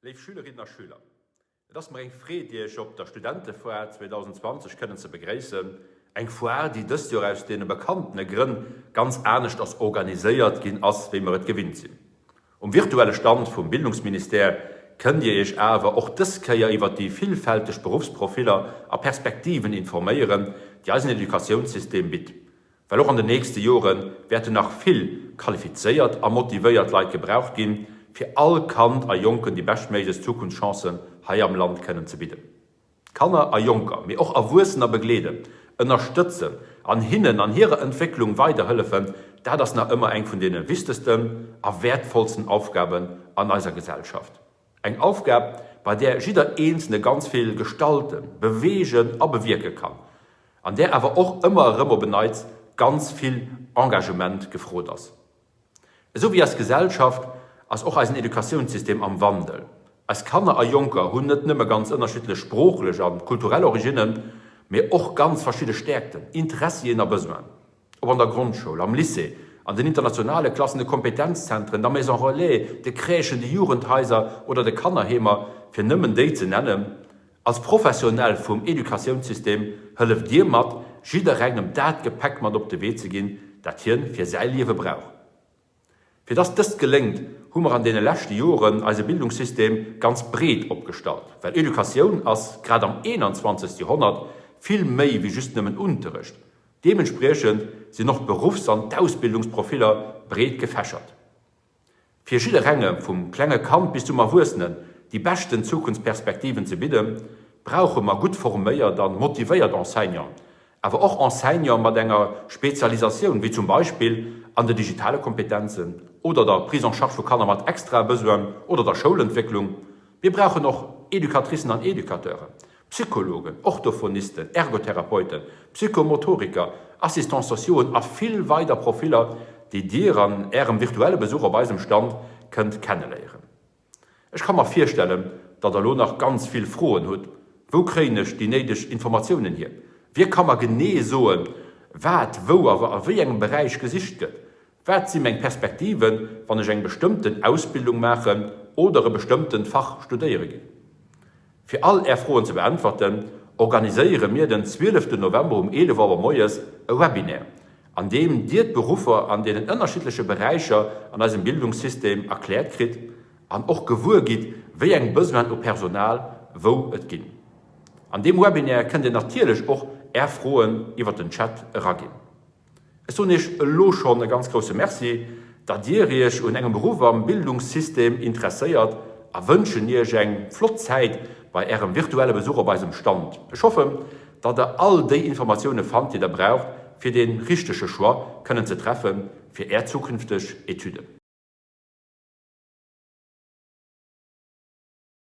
Léif Schülerinnen a Schüler, et ass mer eng Freed Iech op der Studentefoire 2020 kënnen ze begréissen. Eng Foire, déi dëst Joer aus deene bekanntene Grënn ganz aneschters organiséiert ginn ass, wéi mer et gewinnt sinn. Um virtuelle Stand vum Bildungsministère kënnt Dir Iech awer och dës Kéier iwwer déi villfälteg Beruffsprofiller a Perspektiven informéieren, déi eisen Educatiounssystem bitt. Well och an den nächste Jore wäerten nach vill qualifizéiert a motivéiert Leit gebraucht ginn, fir all Kand a Jonken déi beschtméiglechst Zukunftschancen hei am Land kënnen ze bidden. Kanner a Jonker, mee och Erwuessener begleeden, ënnerstëtzen an hinnen an hirer Entwécklung weiderhëllefen, dat ass nach ëmmer eng vun deene wichtegsten a wäertvollsten Aufgaben an eiser Gesellschaft. Eng Aufgab, bei där jidder Eenzelne ganz vill gestalten, beweegen a bewierke kann. An där awer och ëmmer erëm op en Neits ganz vill Engagement gefrot ass. Esou wéi eis Gesellschaft ass och eisen Educatiounssystem am Wandel. Eis Kanner a Jonker hunn net nëmme ganz ënnerschiddlech sproochlech a kulturell Originnen, mee och ganz verschidde Stäerkten, Interessien a Besoinen. Ob an der Grondschoul, am Lycée, an den internationale Klassen, de Kompetenzzentren, der Maison Relais, de Crèchen, de Jugendhaiser oder de Kannerheemer, fir nëmmen déi ze nennen. Als Professionell vum Educatiounssystem hëlleft Dir mat, jidderengem dat Gepäck mat op de Wee ze ginn, dat hien fir säi Liewe brauch. Fir dass dëst geléngt, hu mer an deene leschte Joren eise Bildungssystem ganz breet opgestallt, well Educatioun ass, grad am 21. Joerhonnert, vill méi wéi just nëmmen Unterrecht. Deementspriechend sinn och d'Beruffs an d'Ausbildungsprofiller breet gefächert. Fir jidderengem, vum klenge Kand bis zum Erwuessenen, déi beschten Zukunftsperspektiven ze bidden, brauche mer gutt forméiert an motivéiert Enseignanten, awer och Enseignante mat enger Spezialisatioun, wéi zum Beispill an de digitale Kompetenzen oder der Prise en charge vu Kanner mat extrae Besoinen oder der Schoulentwécklung. Mir brauchen och Educatricen an Educateuren, Psychologen, Orthophonisten, Ergotherapeuten, Psychomotoriker, Assistants sociauxen a vill weider Profiller, déi Dir an Ärem virtuelle Besuch op eisem Stand kënnt kenneléieren. Ech ka mer virstellen, datt Der elo nach ganz vill Froen hutt, Wou kréien ech déi néideg Informatiounen hier? Wie ka mer genee soen, wat, wou a a wéi engem Beräich gesicht gëtt? Wat si meng Perspektiven, wann ech eng bestëmmten Ausbildung maachen oder e bestëmmtent Fach studéiere ginn? Fir all Är Froen ze beäntwerten, organiséiere mir den 12 November um 11 Auer moies e Webinaire, an deem Dir d'Beruffer an deenen ënnerschiddleche Beräicher an eisem Bildungssystem erkläert kritt an och gewuer gitt, wéi eng Besoinen u Personal wou et ginn. An deem Webinaire kënnt Dir natierlech och Är Froen iwwer den Chat eraginn. Ech soen Iech elo schonn e ganz grousse Merci, datt Dir Iech un engem Beruff am Bildungssystem interesséiert a wënschen Iech eng flott Zäit bei Ärem virtuelle Besuch op eisem Stand. Ech hoffen, datt Der all déi Informatioune fannt, déi Der braucht, fir dee richtege Choix kënnen ze treffe fir Är zukünfteg Etüden.